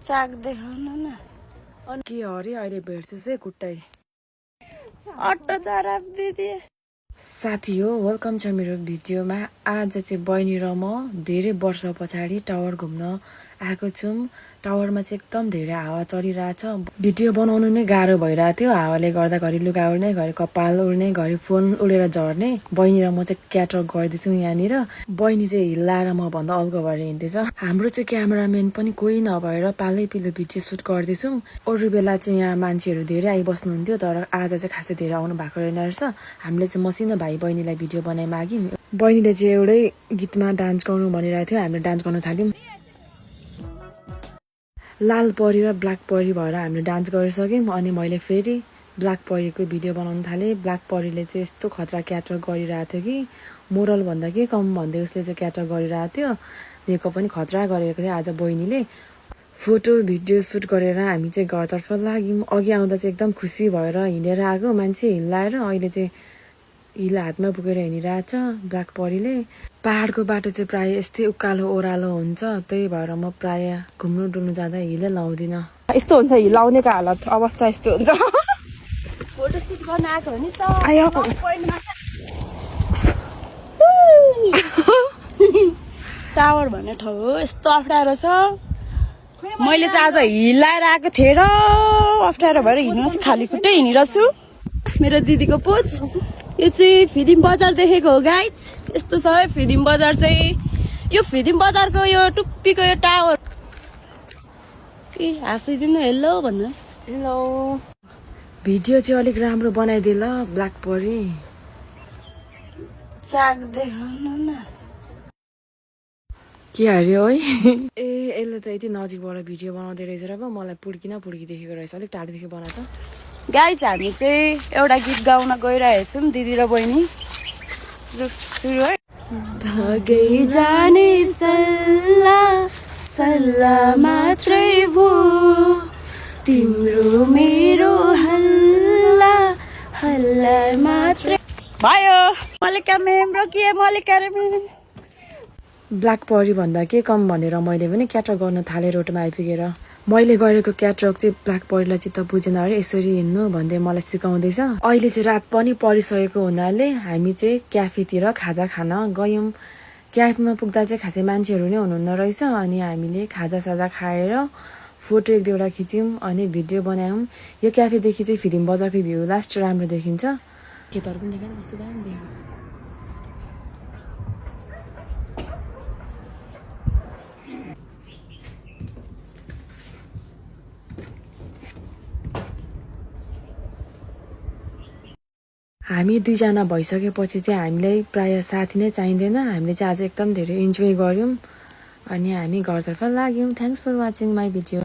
चाक देखाउनु न के अरे अहिले भेट्छु चाहिँ खुट्टै अटो चराब दिदी साथी हो वेलकम छ मेरो भिडियोमा। आज चाहिँ बहिनी र म धेरै वर्ष पछाडि टावर घुम्न आएको छौँ। टावरमा चाहिँ एकदम धेरै हावा चलिरहेछ। भिडियो बनाउनु नै गाह्रो भइरहेको थियो, हावाले गर्दा घरि लुगा उड्ने, घरि कपाल उड्ने, घरि फोन उडेर झर्ने। बहिनी र म चाहिँ क्याटवक गर्दैछौँ यहाँनिर। बहिनी चाहिँ हिल्लाएर म भन्दा अल्गो भएर हिँड्दैछ। हाम्रो चाहिँ क्यामेराम्यान पनि कोही नभएर पालै पिलो भिडियो सुट गर्दैछौँ। अरू बेला चाहिँ यहाँ मान्छेहरू धेरै आइबस्नुहुन्थ्यो, तर आज चाहिँ खासै धेरै आउनु भएको रहेछ। हामीले चाहिँ मसिनो भाइ बहिनीलाई भिडियो बनाइ माग्यौँ। बहिनीले चाहिँ एउटै गीतमा डान्स गर्नु भनिरहेको थियो, हामीले डान्स गर्न थाल्यौँ। लाल परी र ब्ल्याक परी भएर हामीले डान्स गरिसक्यौँ। अनि मैले फेरि ब्ल्याक परीको भिडियो बनाउन थालेँ। ब्ल्याक परीले चाहिँ यस्तो खतरा क्याटवक गरिरहेको थियो कि मोरल भन्दा के कम भन्दै उसले चाहिँ क्याटवक गरिरहेको थियो। मेकअप पनि खतरा गरेको थियो आज बहिनीले। फोटो भिडियो सुट गरेर हामी चाहिँ घरतर्फ लाग्यौँ। अघि आउँदा चाहिँ एकदम खुसी भएर हिँडेर आएको मान्छे हिल्लाएर। अहिले चाहिँ हिल हातमा बोकेर हिँडिरहेछ ब्ल्याक परीले। पहाडको बाटो चाहिँ प्रायः यस्तै उकालो ओह्रालो हुन्छ, त्यही भएर म प्रायः घुम्नु डुल्नु जाँदा हिलै लाउँदिनँ। यस्तो हुन्छ हिलाउनेको हालत अवस्था यस्तो हुन्छ। फोटो सुट गर्न आएको हो नि त। टावर भन्ने ठाउँ हो, यस्तो अप्ठ्यारो छ। मैले चाहिँ आज हिलाएर आएको थिएँ र अप्ठ्यारो भएर हिँड्नुहोस् खाली खुट्टै हिँडिरहेको छु। मेरो दिदीको पोज यो चाहिँ फिदिम बजार देखेको हो गाइज। यस्तो छ है फिदिम बजार चाहिँ। यो फिदिम बजारको यो टुप्पीको यो टावर। ए हाँसिदिनु हेलो भन्नुहोस्। हेलो। भिडियो चाहिँ अलिक राम्रो बनाइदिए ल ब्ल्याक परी। चाक देखाउनु न के अरे है। ए यसले त यति नजिकबाट भिडियो बनाउँदै रहेछ र मलाई पुड्की देखेको रहेछ। अलिक टाढोदेखि बना त। गाइज हामी चाहिँ एउटा गीत गाउन गइरहेछौँ दिदी र बहिनी। सुरु है। भागै जाने सल्लाह मात्रै भो, तिम्रो मेरो हल्ला मात्रै भयो। मल्लिका म्याम रोकिए मल्लिका म्याम। ब्ल्याक परी भन्दा के कम भनेर मैले पनि क्याटवक गर्न थालेँ रोडमा आइपुगेर। मैले गरेको क्याटवक चाहिँ ब्ल्याक परीलाई चाहिँ त बुझेन अरे, यसरी हिँड्नु भन्दै मलाई सिकाउँदैछ। अहिले चाहिँ रात पनि परिसकेको हुनाले हामी चाहिँ क्याफेतिर खाजा खान गयौँ। क्याफेमा पुग्दा चाहिँ खासै मान्छेहरू नै हुनुहुन्न रहेछ। अनि हामीले खाजासाजा खाएर फोटो एक दुईवटा खिच्यौँ अनि भिडियो बनायौँ। यो क्याफेदेखि चाहिँ फिदिम बजारको भ्यू लास्ट राम्रो देखिन्छ। खेतहरू पनि देखाएर कस्तो दामी देखिन्छ। हामी दुईजना भइसकेपछि चाहिँ हामीलाई प्रायः साथी नै चाहिँदैन। हामीले चाहिँ आज एकदम धेरै इन्जोय गऱ्यौँ अनि हामी घरतर्फ लाग्यौँ। Thanks for watching my video.